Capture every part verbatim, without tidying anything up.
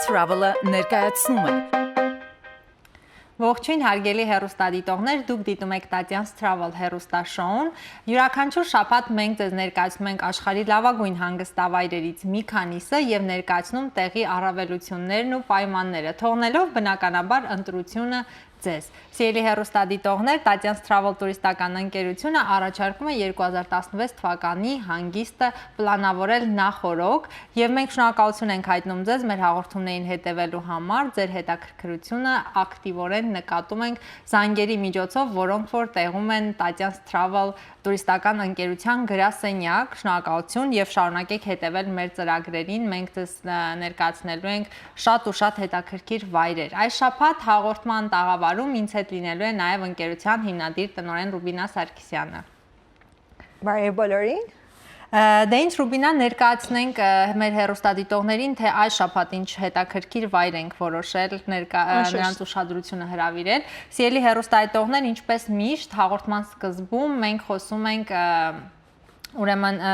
Travel-ը ներկայացնում է։ Ողջույն, հարգելի հեռուստադիտողներ, դուք դիտում եք Տատյանց Travel հեռուստաշոուն։ Յուրաքանչյուր շաբաթ մենք ձեզ ներկայացնում ենք աշխարհի լավագույն հանգստավայրերից մի քանիսը եւ ներկայացնում տեղի առավելություններն ու պայմանները, թողնելով բնականաբար ընտրությունը ձեզ։ Սիրելի հեռուստադիտողներ, Տատյանց Travel տուրիստական ընկերությունը առաջարկում է երկու հազար տասնվեց թվականի հանգիստը պլանավորել նախօրոք, եւ մենք շնորհակալություն ենք հայտնում ձեզ մեր հաղորդումներին հետեւելու համար։ Ձեր հետաքրքրությունը ակտիվորեն նկատում ենք զանգերի միջոցով, որոնք որ տեղում են Տատյանց Travel տուրիստական ընկերության գրասենյակ։ Շնորհակալություն եւ շարունակեք հետեւել մեր ծրագրերին։ Մենք ձեզ, ը, ներկայացնելու ենք շատ ու շատ հետաքրքիր վայրեր։ Այս շաբաթ հաղորդման տաղավարում ինձ հետ լինելու է նաեւ ընկերության հիմնադիր տնօրեն Ռուբինա Սարգսյանը։ Բարև բոլորին։ Ը, դե ինչ, Ռուբինա, ներկայացնենք, ը, մեր հեռուստադիտողներին, թե այս շաբաթ ինչ հետաքրքիր վայր ենք որոշել ներկա-, ը, Անշուշտ։ Նրանց ուշադրությունը հրավիրել։ Սիրելի հեռուստադիտողներ, ինչպես միշտ, հաղորդման սկզբում մենք խոսում ենք, ը, ուրեմն, ը,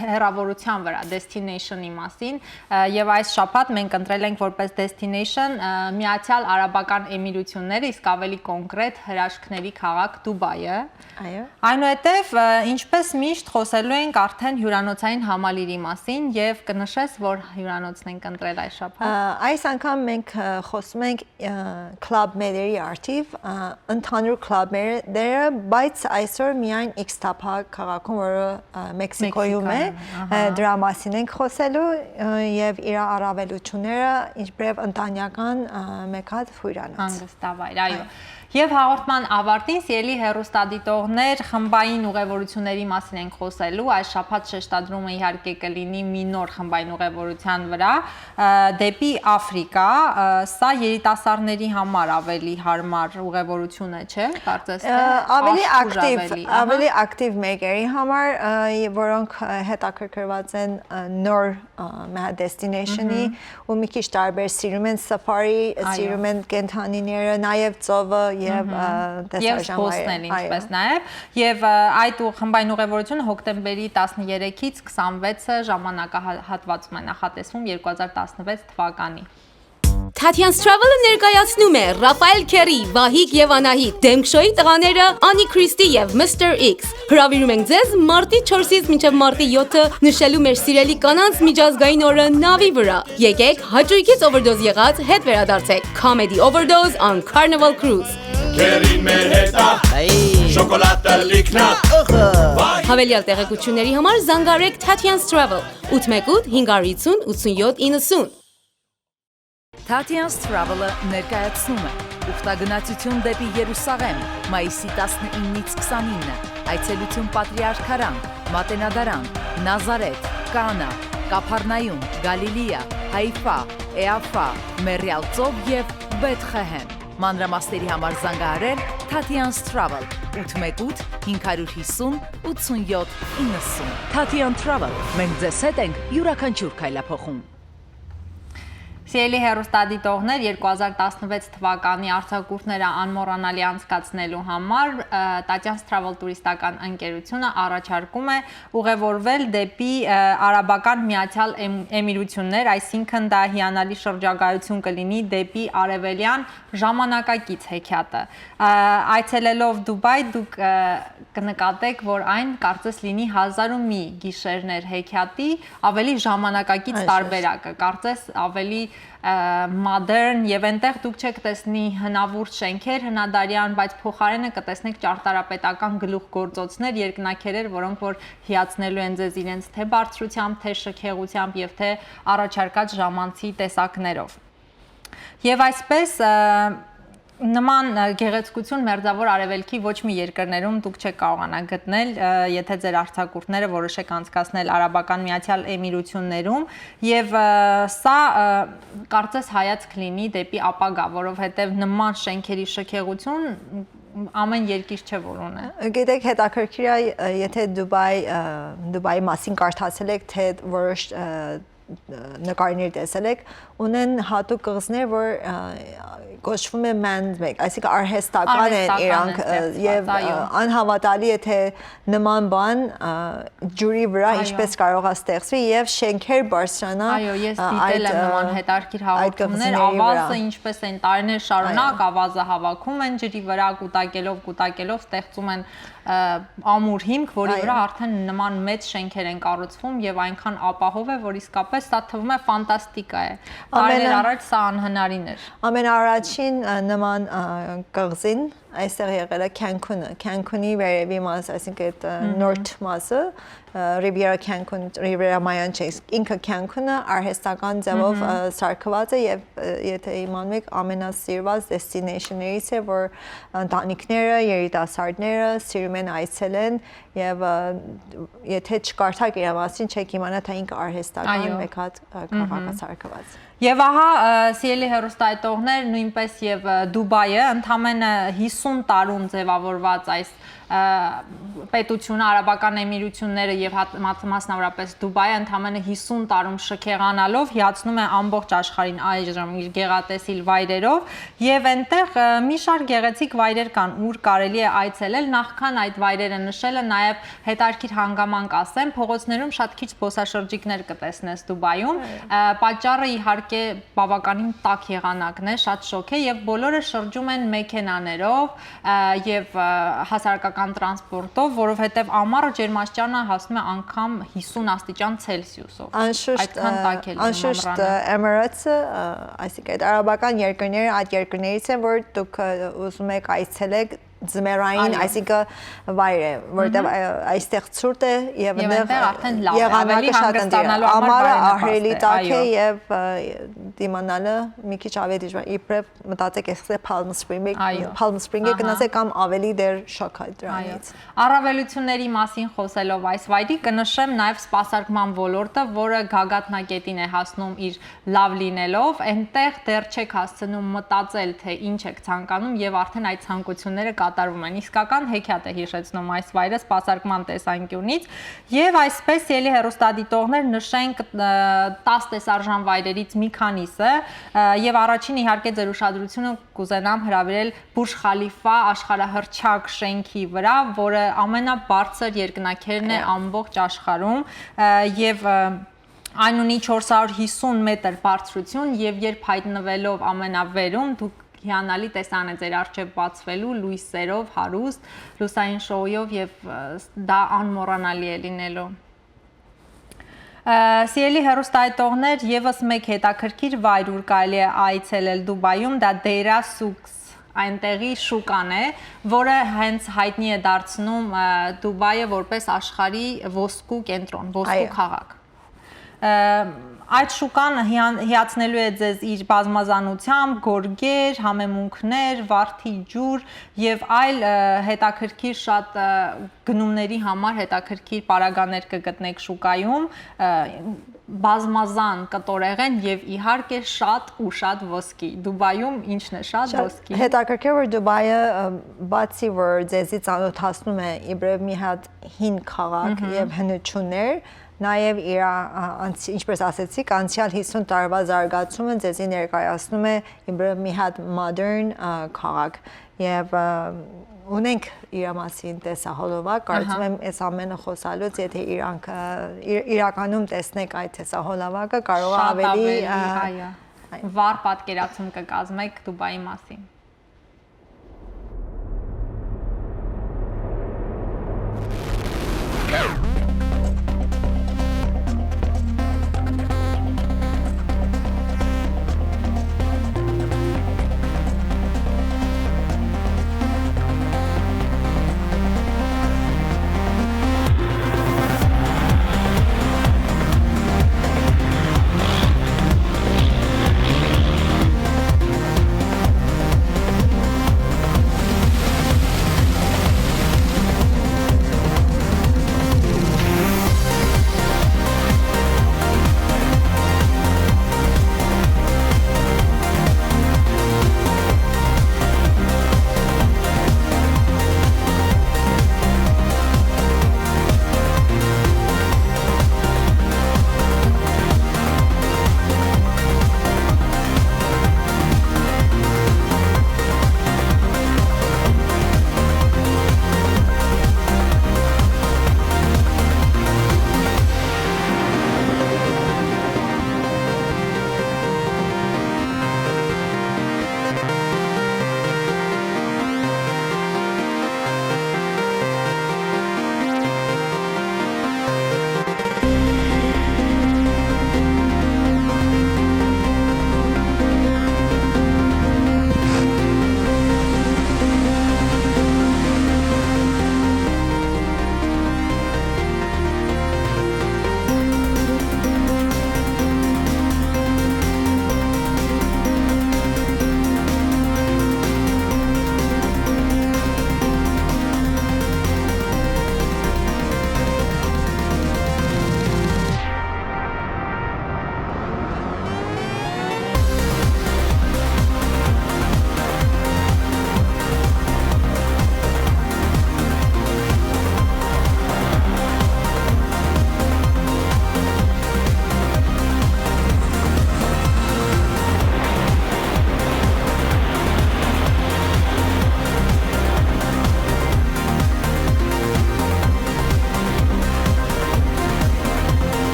հեռավորության վրա, destination-ի մասին, ը, եւ այս շաբաթ մենք ընտրել ենք որպես destination, ը, Միացյալ Արաբական Էմիրությունները, իսկ ավելի կոնկրետ հրաշքների քաղաք Դուբայը։ Այո։ Այնուհետեւ, ը, ինչպես միշտ, խոսելու ենք արդեն հյուրանոցային համալիրի մասին, եւ կնշես, որ հյուրանոցն ենք ընտրել այս շաբաթ։ Ա, այս անգամ մենք, ը, խոսում ենք, ը, club-ների առթիվ, ը, ընդհանուր club-ները, բայց այսօր միայն Ixtapa քաղաքում, որը, ը, Մեքսիքոյում է, Մեքսիքոյում, ը, ահա։ Դրա մասին ենք խոսելու, ը, եւ իր առավելությունները, ինչպրեւ ընտանեկան, ը, մեկ հատ հյուրանոց։ Հանգստավայր, այո։ Այո։ Եվ հաղորդման ավարտին, սիրելի հեռուստադիտողներ, խմբային ուղևորությունների մասին ենք խոսելու։ Այս շաբաթ շեշտադրումը իհարկե կլինի մի նոր խմբային ուղևորության վրա, ը, դեպի Աֆրիկա, ը, սա երիտասարդների համար ավելի հարմար ուղևորություն է, չէ՞, կարծես թե։ Ը, ավելի Աշխուժ ակտիվ, ավելի, ահա։ Ավելի ակտիվ մեկերի համար, ը, որոնք, ը, հետաքրքրված են, ը, նոր, ը, մե-, destination-ի Մհմ։ ու մի քիչ տարբեր, սիրում են safari, Այո։ Սիրում են կենդանիները, նաև ծովը և, Մհմ։ Ը, Եվ տեսարժան զբոսնել, վայրը, ինչպես այո։ Նաև։ Եվ, ը, այդ ու խմբային ուղևորությունը հոկտեմբերի տասներեքից քսանվեցը ժամանակահատվածում է նախատեսվում երկու հազար տասնվեց թվականի։ Թաթյանց Travel-ը ներկայացնում է Ռաֆայել Քերի, Վահիկ և Անահիտ, Դեմքշոյի տղաները Անի Քրիստի և Միսթր Իքս։ Հրավիրում ենք ձեզ մարտի չորսից մինչև մարտի յոթը նշելու մեր սիրելի կանանց միջազգային օրը նավի վրա։ Եկեք հաճույքից overdose եղած հետ վերադարձեք Comedy Overdose on Carnival Cruise։ Քերին մեր հետ ա, Այ։ Շոկոլատը լիքնա։ Ըխը։ Վայ։ Հավելյալ տեղեկությունների համար զանգարեք Թաթյանց Travel, ութ մեկ ութ, հինգ հարյուր ութսուն, ութսուն յոթ իննսուն։ Թաթյանց Travel-ը ներկայացնում է ուխտագնացություն դեպի Երուսաղեմ, մայիսի տասնիննից քսանիննը, այցելություն Պատրիարքարան, Մատենադարան, Նազարեթ, Կանա, Կափառնայում, Գալիլիա, Հայֆա, Էաֆա, Մեռյալ Ծով և Բեթղեհեմ։ Մանրամասների համար զանգահարել Թաթյանց Travel, ութ մեկ ութ, հինգ հարյուր յիսուն, ութսուն յոթ իննսուն։ Թաթյան Travel, մենք ձեզ հետ ենք յուրաքանչյուր քայլափոխում։ Սիրելի հեռուստադիտողներ, երկու հազար տասնվեց թվականի արձակուրդները անմոռանալի անցկացնելու համար, ը, Տատյանց Travel տուրիստական ընկերությունը առաջարկում է ուղևորվել դեպի, ը, Արաբական Միացյալ Էմ-, Էմիրություններ, այսինքն դա հիանալի շրջագայություն կլինի դեպի արևելյան ժամանակակից հեքիաթը։ Ա, այցելելով Դուբայ, դուք, ը, կնկատեք, որ այն կարծես լինի հազար ու մի գիշերներ հեքիաթի ավելի ժամանակակից Այո, տարբերակը, կարծես ավելի, ը, մոդեռն, եւ այնտեղ դուք չեք տեսնի հնավուրց շենքեր հնադարյան, բայց փոխարենը կտեսնեք ճարտարապետական գլուխգործոցներ, երկնաքերեր, որոնք որ հիացնելու են ձեզ իրենց թե բարձրությամբ, թե շքեղությամբ եւ թե առաջարկած ժամանցի տեսակներով։ Եվ այսպես, ը, նման, ը, գեղեցկություն Մերձավոր Արևելքի ոչ մի երկրներում դուք չեք կարողանա գտնել, ը, եթե ձեր արձակուրդները որոշեք անցկացնել Արաբական Միացյալ Էմիրություններում, եւ, ը, սա, ը, կարծես հայացք լինի դեպի ապագա, որովհետեւ նման շենքերի շքեղություն ամեն երկիր չէ որ ունի։ Գիտեք, հետաքրքիր է, ը, եթե Դուբայ, ը, Դուբայի մասին կարդացել եք, թե որոշ, ը, նկարներ տեսել եք, ունեն հատուկ կղզիներ, որ, ը, կոչվում է մենդ մեկ, այսինքն արհեստական են Արհեստական իրանք, են ը, ստեղծված, եւ, ը, այո։ անհաւատալի է, թե նման բան, ը, ջուրի վրա Այո։ ինչպես կարող է ստեղծվի, եւ շենքեր բարձրանա, Այո, ես ը, դիտել այդ, եմ ը, նման հետարքիր այդ հաղորդումներ, կղզիների վրա։ Ավազը ինչպես են տարիներ շարունակ, Այո։ Ավազը հավաքում են ջրի վրա, կուտակելով, կուտակելով ստեղծում են, ը, ամուր հիմք, որի Այո։ վրա արդեն նման մեծ շենքեր են կառուցվում եւ այնքան ապահով է, որ իսկապես սա թվում է ֆանտաստիկա է։ Տարիներ Ամենա- առաջ սա անհնարին էր։ Ամենաառաջին, ը, նման, ը, կղզին այստեղ եղել է Քանքունը, Քանքունի վերևի մաս, այսինքն այդ, ը, Մհմ։ նորթ մասը, ը, Riviera Cancun, Riviera Maya չէ, իսկ ինքը Քանքունը արհեստական ձևով, Մհմ։ ը, սարքուած է եւ, ը, եթե իմանում եք, ամենասիրուած destination-ներից է, որ ընտանիքները, երիտասարդները սիրում են այցելեն եւ, ը, եթե չկարդաք իր մասին, չեք իմանա, թե ինքը արհեստական Այո։ մեկ հատ, ը, Մհմ։ քաղաք է սարքուած։ Եվ ահա, ը, սիրելի հեռուստայտողներ, նոյնպես եւ, ը, Դուբայը, ընդամենը հիսուն տարուն ձեւաւորված այս, ը, պետությունը, Արաբական Էմիրությունները եւ հատ-, մաց-, մասնավորապես Դուբայը ընդամենը հիսուն տարում շքեղանալով հիացնում է ամբողջ աշխարհին այժմ իր գեղատեսիլ վայրերով, եւ այնտեղ, ը, մի շարք գեղեցիկ վայրեր կան, ուր կարելի է այցելել, նախքան այդ վայրերը նշելը, նաեւ հետարքիր հանգամանք ասեմ, փողոցներում շատ քիչ զբոսաշրջիկներ կտեսնես Դուբայում, Այո։ ը, պատճառը իհարկե բավականին տաք եղանակն է, շատ շոգ է, եւ բոլորը շրջում են մեքենաներով, ը, եւ, ը, հասարակական տրանսպորտով, որովհետեւ ամառը ջերմաստիճանը հասնում է անգամ հիսուն աստիճան Ցելսիուսով։ Անշուշտ, Այդքան ը, տաք է լինում անշուշտ, ամռանը։ ը, Էմիրեթսը, ը, այսինքն այդ արաբական երկրները, այդ երկրներից են, որ դուք, ը, ուզում եք այցելեք ձմեռային, Այո։ այսինքն վայր է, որտեղ, Մհմ։ ը, այստեղ ցուրտ է եւ Եւ այնտեղ այնտեղ արդեն լավ է, եղանակը ավելի շատ ընտիր է։ հանգստանալու համար Ամառը բարենպաստ ահռելի է, տաք է այո։ եւ, ը, դիմանալը մի քիչ ավելի դժվար, իբրեւ մտածեք, այսպես Palm Spring-ը, Այո։ Palm Spring-ը Ահա։ գնացեք կամ ավելի դեռ շոգ է Այո։ դրանից։ Առավելությունների մասին խոսելով այս վայրի, կնշեմ նաև սպասարկման ոլորտը, որը գագաթնակետին է հասնում իր լավ լինելով։ Այնտեղ դեռ չեք հասցնում մտածել, թե ինչ եք ցանկանում, եւ արդեն այդ ցանկությունները կատարվում են։ Իսկական հեքիաթ է հիշեցնում այս վայրը սպասարկման տեսանկյունից։ Եվ այսպես, ելի հեռուստադիտողներ, նշենք, ը, տաս տեսարժան վայրերից մի քանիսը, ը, եւ առաջին, իհարկե, ձեր ուշադրությունը կուզենամ հրավիրել Բուրժ Խալիֆա աշխարհահռչակ շենքի վրա, որը ամենաբարձր երկնաքերն է Այո։ ամբողջ աշխարհում, ը, եւ, ը, այն ունի չորս հարյուր հիսուն մետր բարձրություն, եւ երբ հայտնվելով ամենավերում, դուք հիանալի տեսան է ձեր առջեւ բացվելու լույսերով հարուստ, լուսային շոուով, եւ, ը, դա անմոռանալի է լինելու։ Ը, սիրելի հեռուստայտողներ, եւս մեկ հետաքրքիր վայր, ուր կարելի է այցելել Դուբայում, դա Դեյրա Սուքս, այնտեղի շուկան է, որը հենց հայտնի է դարձնում, ը, Դուբայը որպես աշխարհի ոսկու կենտրոն, ոսկու Այո։ քաղաք։ Ը, այդ շուկան հիան-, հիացնելու է ձեզ իր բազմազանությամբ, գորգեր, համեմունքներ, վարդի ջուր եւ այլ, ը, հետաքրքիր շատ, ը, գնումների համար հետաքրքիր պարագաներ կգտնեք շուկայում, ը, բազմազան կտորեղեն եւ իհարկե շատ ու շատ ոսկի։ Դուբայում ինչն է շատ Շատ ոսկի։ հետաքրքիր, որ Դուբայը, ը, բացի որ ձեզի ծանոթացնում է իբրև մի հատ հին քաղաք Մհմ։ եւ հնություններ, նաեւ իր, ա, անց-, ինչպես ասեցիք, անցյալ հիսուն տարվա զարգացումը ձեզի ներկայացնում է իբրև մի հատ modern, ա, քաղաք։ Եվ, ա, ունենք իր մասին տեսահոլովակ, կարծում Ահա։ եմ, այս ամենը խոսալուց, եթե իրանք, ա, իր-, իրականում տեսնեք այդ տեսահոլովակը, կարող է Շատ ավելի, ավելի, ա, այո, այո։ վառ պատկերացում կկազմեք Դուբայի մասին։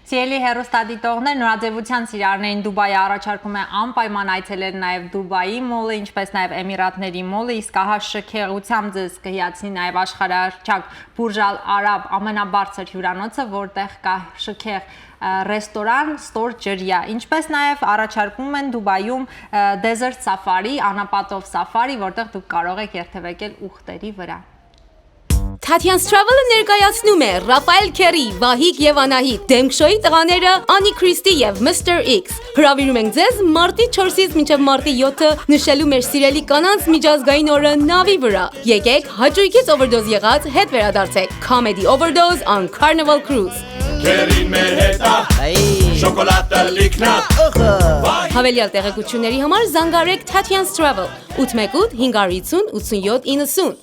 Սիրելի հեռուստադիտողներ, նորաձեւության սիրահարներին Դուբայը առաջարկում է անպայման այցելել նաև Դուբայի մոլը, ինչպես նաև Էմիրատների մոլը, իսկ ահա շքեղությամբ ձեզ կը հիացնի նաև աշխարհահռչակ Բուրժ Ալ Արաբ ամենաբարձր հիւրանոցը, որտեղ կա շքեղ, ը, ռեստորան, ստոր ջրյա, ինչպես նաև առաջարկում են Դուբայում, ը, Desert Safari, անապատով սաֆարի, որտեղ դուք կարող եք երթեւեկել ուղտերի վրա։ Թաթյանս Travel-ը ներկայացնում է Ռաֆայել Քերի, Վահիկ եւ Անահիտ, Դեմքշոյի տղաները Անի Քրիստի եւ Միսթեր Իքս։ Հրաւիրում ենք ձեզ մարտի չորսից մինչեւ մարտի յոթը նշելու մեր սիրելի կանանց միջազգային օրը նավի վրա։ Եկեք հաճույքից overdose եղած հետ վերադարձեք Comedy Overdose on Carnival Cruise։ Քերին մեր հետ ա, շոկոլատը լիքնա։ Հավելյալ տեղեկությունների համար զանգարեք Թաթյանս Travel, ութ մեկ ութ, հինգ հարյուր ութսուն, ութսուն յոթ, իննսուն։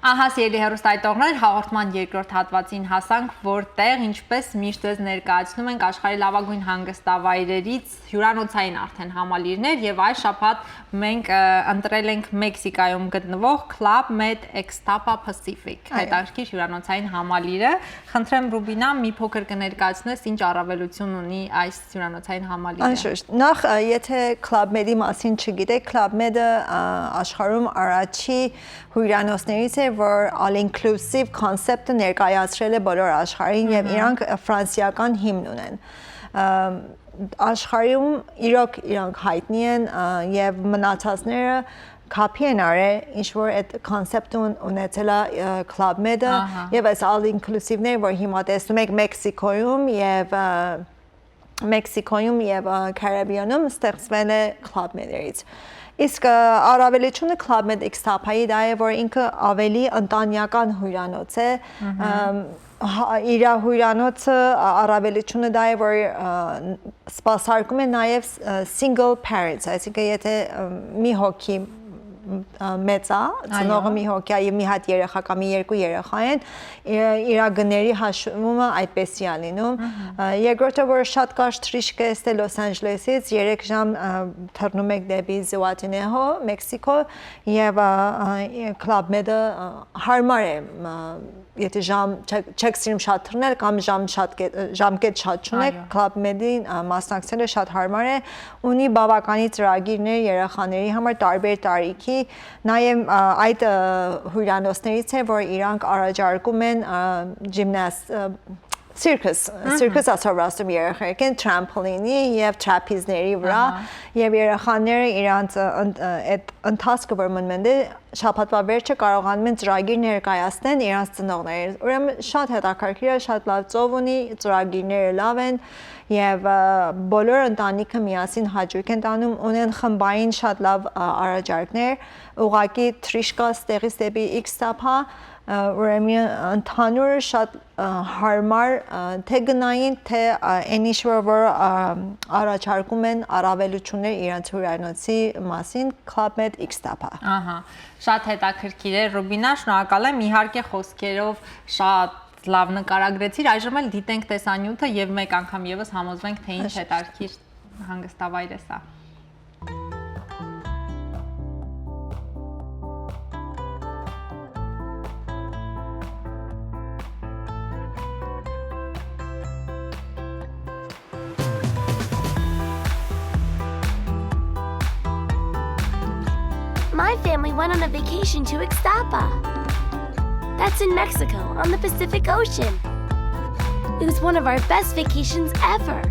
Ահա, սիրելի հեռուստայտողներ, հաղորդման երկրորդ հատվածին հասանք, որտեղ, ինչպես միշտ, ձեզ ներկայացնում ենք աշխարհի լավագույն հանգստավայրերից հիւրանոցային արդեն համալիրներ, եւ այս շաբաթ մենք, ը, ընտրել ենք Մեքսիկայում գտնվող Club Med Ixtapa Pacific, այո, հետաքրքիր հիւրանոցային համալիրը։ Խնդրեմ, Ռուբինա, մի փոքր կներկայացնես, ինչ առավելություն ունի այս հիւրանոցային համալիրը։ Անշուշտ, նախ, ը, եթե Club Med-ի մասին չգիտեք, Club Med-ը, ը, աշխարհում առաջի հիւրանոցներից է, որ all inclusive concept-ը ներկայացրել է բոլոր աշխարհին, եւ, ըհը, իրանք, ը, ֆրանսիական հիմն ունեն։ Ը, աշխարհում իրոք իրանք յայտնի են, ը, եւ մնացածները copy են արել, ինչ որ այդ concept-ը ունեցել է, ը, Club Med-ը, ահա, եւ այս all inclusive-ներ, որ հիմա տեսնում եք Մեքսիկոյում եւ, ը, Մեքսիկոյում եւ, ը, Կարիբիանում ստեղծվել է Club Med-երից։ Իսկ, ը, առավելությունը Club Med Ixtapa-ի դա է, որ ինքը ավելի ընտանեկան հիւրանոց է, ըհը, ըմ, հա, իրա հիւրանոցը, ա, առավելությունը դա է, որ, ը, սպասարկում է նաև, ը, single parents, այսինքն եթե, ը, մի հոգի, ը, մեծ ա, այո, ծնողը մի հոգի ա եւ մի հատ երեխա կամ մի երկու երեխա են, ը, իրա գների հաշվումը այդպեսի ա լինում։ Ըհը։ Ը, երկրորդը, որ շատ կարճ թռիչք է, էստէ Լոս Անջելեսից երեք ժամ, ը, թռնում եք դեպի Զուատինեհո, Մեքսիքո, եւ, ը, ը, Club Med-ը, ը, հարմար է, ը, եթե ժամ չեք, չեք սիրում շատ թռնել կամ ժամ շատ կե-, ժամկետ շատ չունեք, այո, Club Med-ին, ա, մասնակցելը շատ հարմար է, ունի բաւականի ծրագիրներ երեխաների համար տարբեր տարիքի, նաեւ, ա, այդ, ա, հիւրանոցներից է, որ իրանք առաջարկում են, ա, gymnast-, ա, circus, ըհը, circus-ը սովորացնում երեխեքին, trampoline-ի եւ trapeze-ների վրա, ահա, եւ երեխաները իրանց, ը, ընդ-, ը, այդ ընթացքը, որ մնում են, դե, շաբաթվա վերջը կարողանում են ծրագիր ներկայացնել իրանց ծնողներին։ Ուրեմն շատ հետաքրքիր է, շատ լաւ ծով ունի, ծրագիրները լաւ են եւ, ը, բոլոր ընտանիքը միասին հաճույք են տանում, ունեն խմբային շատ լաւ, ը, առաջարկներ, ուղղակի թռիչք կա ստեղից դեպի X-Tapa, ը, ուրեմն ընդհանուր շատ, ը, հարմար, ը, թե գնային, թե, ը, այն ինչ որ, որ, ը, առաջարկում են առավելություններ իրանց հիւրանոցի մասին, Club Med X-Tapa։ Ահա, շատ հետաքրքիր է, Ռուբինա, շնորհակալ եմ։ Իհարկե, խոսքերով շատ լաւ նկարագրեցիր, այժմ էլ դիտենք տեսանյութը եւ մեկ անգամ եւս համոզվենք, թե ինչ, այո, հետաքրքիր հանգստավայր է սա։ My family went on a vacation to Ixtapa. That's in Mexico, on the Pacific Ocean. It was one of our best vacations ever.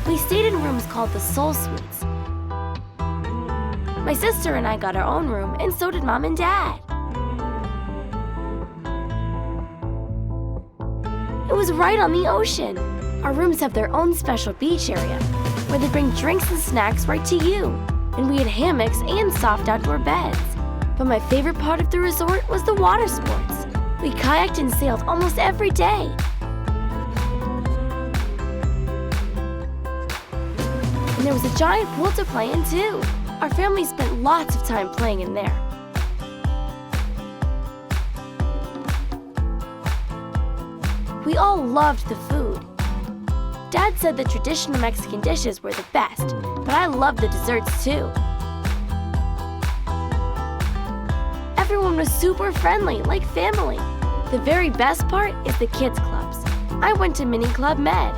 We stayed in rooms called the Soul Suites. My sister and I got our own room, and so did mom and dad. It was right on the ocean. Our rooms have their own special beach area where they bring drinks and snacks right to you. And we had hammocks and soft outdoor beds. But my favorite part of the resort was the water sports. We kayaked and sailed almost every day. And there was a giant pool to play in, too. Our family spent lots of time playing in there. We all loved the food. Dad said the traditional Mexican dishes were the best, but I loved the desserts too. Everyone was super friendly, like family. The very best part is the kids' clubs. I went to Mini Club Med.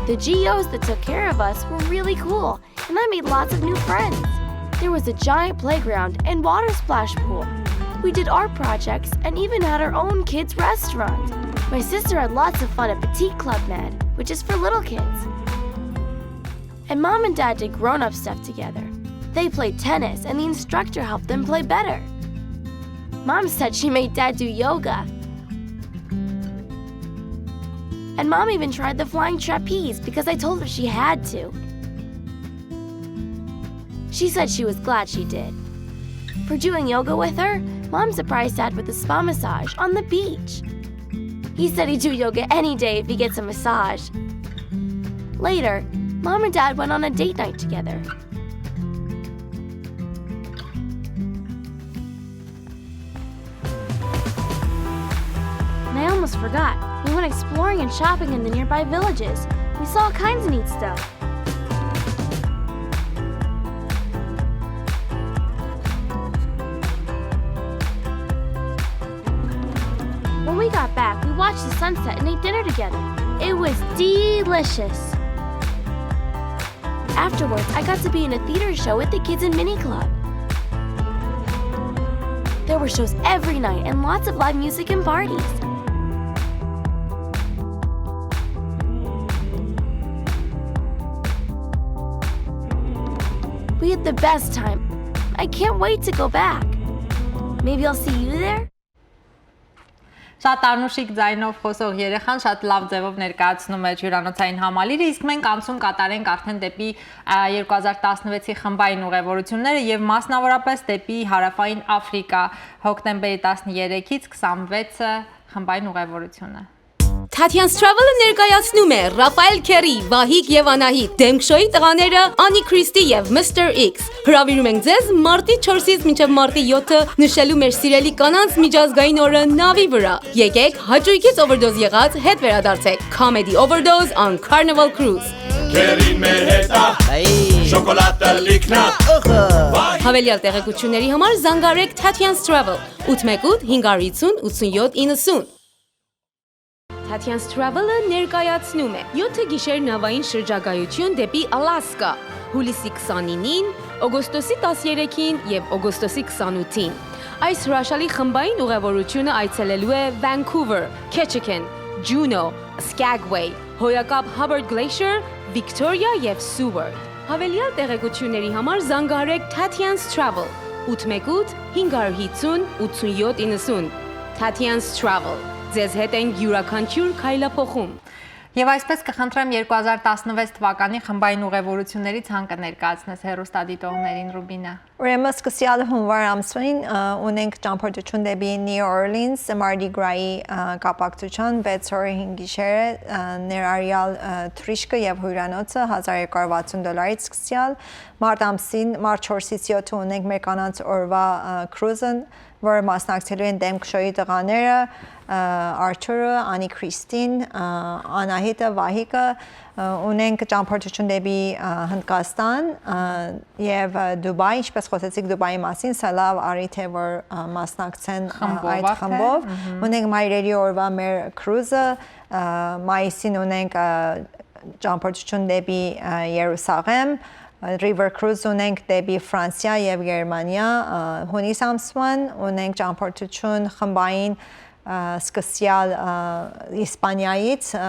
The G Os that took care of us were really cool, and I made lots of new friends. There was a giant playground and water splash pool. We did art projects and even had our own kids' restaurant. My sister had lots of fun at Petite Club Med, which is for little kids. And mom and dad did grown up stuff together. They played tennis, and the instructor helped them play better. Mom said she made dad do yoga. And mom even tried the flying trapeze because I told her she had to. She said she was glad she did. For doing yoga with her, mom surprised dad with a spa massage on the beach. He said he'd do yoga any day if he gets a massage. Later, mom and dad went on a date night together. And I almost forgot. We went exploring and shopping in the nearby villages. We saw all kinds of neat stuff. When we got back, we watched the sunset and ate dinner together. It was delicious. Afterwards, I got to be in a theater show with the kids in Mini Club. There were shows every night and lots of live music and parties. We had the best time. I can't wait to go back. Maybe I'll see you there? Շատ անուշիկ ձայնով խոսող երեխան շատ լավ ձևով ներկայացնում է հյուրանոցային համալիրը, իսկ մենք անցում կատարենք արդեն դեպի, ա, երկու հազար տասնվեցի խմբային ուղևորությունները եւ մասնավորապես դեպի Հարավային Աֆրիկա, հոկտեմբերի տասներեքից քսանվեցը խմբային ուղևորությունը։ Թաթյանս Travel-ը ներկայացնում է Ռաֆայել Քերի, Վահիկ եւ Անահիտ, Դեմքշոյի տղաները Անի Քրիստի եւ Միսթեր Իքս։ Հրավիրում ենք ձեզ մարտի չորսից մինչեւ մարտի յոթը նշելու մեր սիրելի կանանց միջազգային օրը նավի վրա։ Եկեք հաճույքից overdose եղած հետ վերադարձեք։ Comedy Overdose on Carnival Cruise։ Քերին մեր հետ ա, շոկոլատը լիքնա։ Հավելյալ տեղեկությունների համար զանգարեք Թաթյանս Travel, ութ մեկ ութ, հինգ հարյուր ութ, ութ յոթ իննսուն։ Թաթյանս Travel-ը ներկայացնում է յոթը գիշեր նավային շրջագայություն դեպի Ալասկա, հուլիսի քսանինին, օգոստոսի տասներեքին եւ օգոստոսի քսանութին։ Այս հրաշալի խմբային ուղևորությունը այցելելու է Վանքուվեր, Քեչիքեն, Ջունո, Սկագուեյ, հոյակապ Hubbard Glacier, Վիկթորիա եւ Սուվորդ։ Հավելյալ տեղեկությունների համար զանգահարեք Թաթյանս Travel, ութ մեկ ութ, հինգ հարյուր յիսուն, ութ յոթ իննսուն։ Թաթյանս Travel, ձեզ հետ ենք յուրաքանչյուր քայլափոխում։ Եւ այսպես կխնդրեմ երկու հազար տասնվեց թվականի խմբային ուղևորությունների ցանկը ներկայացնես հեռուստադիտողներին, Ռուբինա։ Ուրեմն սկսյալ հունվար ամսին, ը, ունենք ճամփորդություն դեպի New Orleans, Mardi Gras-ի, ը, կապակցության վեց օրը հինգ գիշերը, ը, ներառյալ, ը, թռիչքը եւ հյուրանոցը հազար երկու հարյուր վաթսուն դոլարից սկսյալ։ Մարտ ամսին, մարտ չորսից յոթը ունենք մեր կանանց օրվա, ը, cruise-ը, որը մասնակցելու են Դեմքշոյի տղաները, ը, Արթուրը, Անի Քրիստին, ը, Անահիտը, Վահիկը, ը, ունենք ճամփորդություն դեպի, ը, Հնդկաստան, ը, եւ, ը, Դուբայ, ինչպես խոսեցիք Դուբայի մասին, սա լավ առիթ է, որ, ը, մասնակցեն, ը, Խմբով այդ արդեն, խմբով։ Մհմ։ Ունենք մայրերի օրվա մեր cruise-ը, ը, մայիսին ունենք, ը, ճամփորդություն դեպի, ը, Երուսաղեմ, ը, river cruise ունենք դեպի Ֆրանսիա եւ Գերմանիա, ը, հունիս ամսուան ունենք ճամփորդություն խմբային, ը, սկսյալ, ը, Իսպանիայից, ը,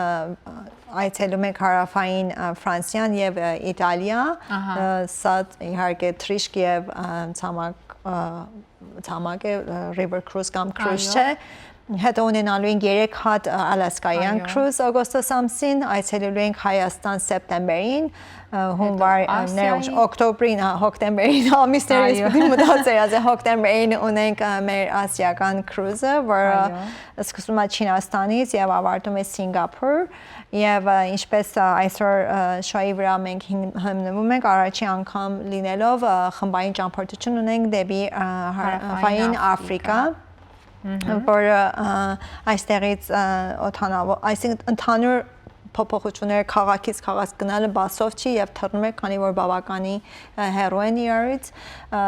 այցելում ենք հարավային, ը, Ֆրանսիան եւ, ը, Իտալիա, ահա, ը, սա իհարկե թռիչք եւ, ը, ցամաք, ը, ցամաք է, ը, river cruise կամ cruise, այո, չէ։ Հետո ունենալու ենք երեք հատ, ը, Ալասկայեան, այո, cruise օգոստոս ամսին, այցելելու ենք Հայաստան սեպտեմբերին, ը, հունվար, ը, Ասիայի, ներ-, օկտոբերին, հա, հոկտեմբերին, ամիսներս, այո, պիտի մտածեմ, ասե, հոկտեմբերին ունենք, ը, մեր ասիական cruise-ը, որը, այո, սկսում է Չինաստանից եւ ավարտում է Սինգապուր, եւ, ը, ինչպես, ը, այսօր, ը, շոյի վրա մենք հիմ-, հիմնվում ենք, առաջին անգամ լինելով, ը, խմբային ճամփորդություն ունենք դեպի, ը, Հարավային, Հարավային Աֆրիկա, Աֆրիկա, մհմ, որը, ը, այստեղից, ը, օդանավով, այսինքն ընդհանուր փոփոխությունները քաղաքից քաղաք գնալը բասով չի եւ թռնում է, քանի որ բավականի, ը, հեռու են իրարից։ Ը,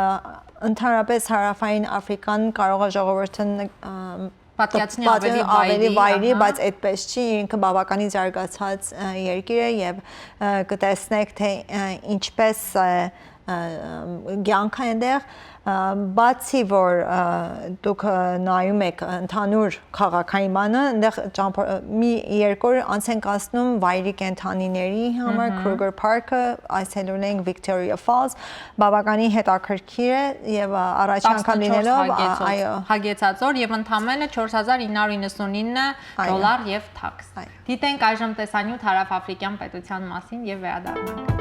ընդհանրապես Հարավային Աֆրիկան կարող է ժողովուրդը ն-, ը, Պատկացնի ավելի վայրի, վայրի, ահա, բայց այդպես չի, ինքը բավականին զարգացած, ը, երկիր է եւ, ը, կը տեսնեք, թե, ը, ինչպես, ը, ը, կյանքը այնտեղ, ը, բացի որ, ը, դուք, ը, նայում եք ընդհանուր քաղաքային բանը, այնտեղ ճամփոր-, ը, մի երկու օր անց ենք անցնում վայրի կենդանիների համար, Մհմ։ Kruger Park-ը, այցելում ենք Victoria Falls, բավականին հետաքրքիր է եւ, ը, առաջին անգամ Տասնչորս լինելով, ա, հագեցած, այո։ Հագեցած օր եւ ընդամենը չորս հազար ինը հարյուր իննսունինը Այո։ դոլար եւ թաքս։ Այո։ Դիտենք այժմ տեսանյութ հարաւաֆրիկյան պետութեան մասին եւ վերադառնանք։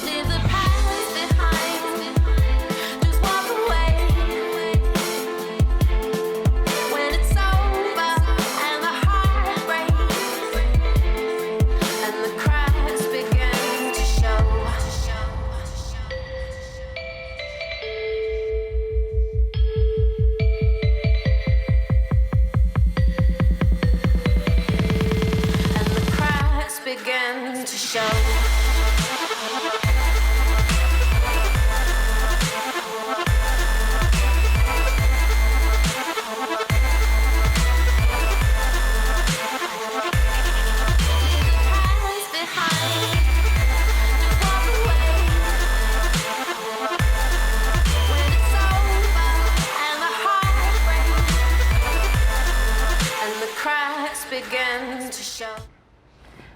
Leave the past behind. Just walk away. When it's over and the heart breaks and the cracks begin to show. And the cracks begin to show. Leave the past behind. Just walk away. When it's over and the heart breaks and the cracks begin to show.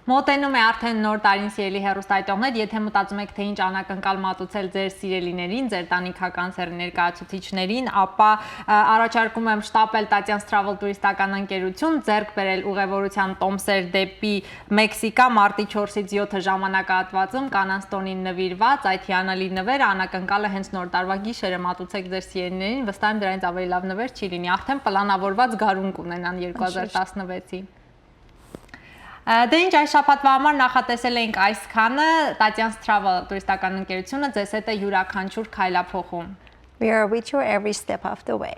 Մոտենում է արդեն նոր տարին, սիրելի հեռուստայտողներ, եթե մտածում եք, թե ինչ անակնկալ մատուցել ձեր սիրելիներին, ձեր տանիքական սեռի ներկայացուցիչներին, ապա, ը, առաջարկում եմ շտապել Տատյանս Travel տուրիստական ընկերություն, ձեռք բերել ուղևորության տոմսեր դեպի Մեքսիկա մարտի չորսից յոթը ժամանակահատվածում կանանց տոնին նվիրված այդ հիանալի նվերը անակնկալ է հենց նոր տարվա գիշերը, մատուցեք ձեր սիրելիներին, վստահ եմ դրանից ավելի լավ նվեր չի լինի, արդեն պլանավորված գարուն կունենան երկու հազար տասնվեցի։ Ա, դե ինչ, այս շաբաթվա համար նախատեսել ենք այսքանը, Տատյանս Travel տուրիստական ընկերությունը ձեզ հետ է յուրաքանչյուր քայլափոխում։ We are with you every step of the way.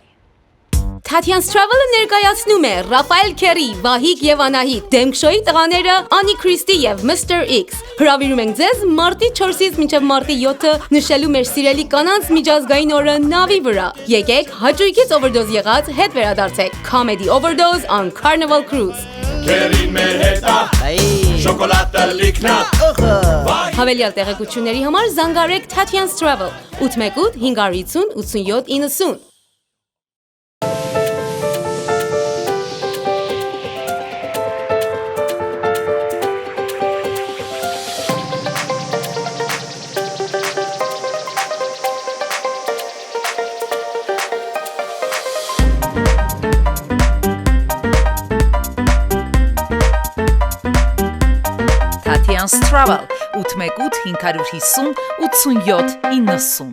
Թաթյանս Travel-ը ներկայացնում է Ռաֆայել Քերի, Վահիկ եւ Անահիտ, Դեմքշոյի տղաները Անի Քրիստի եւ Միսթեր Իքս։ Հրավիրում ենք ձեզ մարտի չորսից մինչեւ մարտի յոթը նշելու մեր սիրելի կանանց միջազգային օրը նավի վրա։ Եկեք հաճույքից overdose եղած հետ վերադարձեք Comedy Overdose on Carnival Cruise։ Քերին մեր հետ ա, շոկոլատը լիքնա։ Հավելյալ տեղեկությունների համար զանգարեք Թաթյանս Travel, ութ մեկ ութ, հինգ հարյուր ութսուն, ութսուն յոթ իննսուն։ Թաթյանս Travel, ութ մեկ ութ, հինգ հարյուր յիսուն, ութսուն յոթ իննսուն։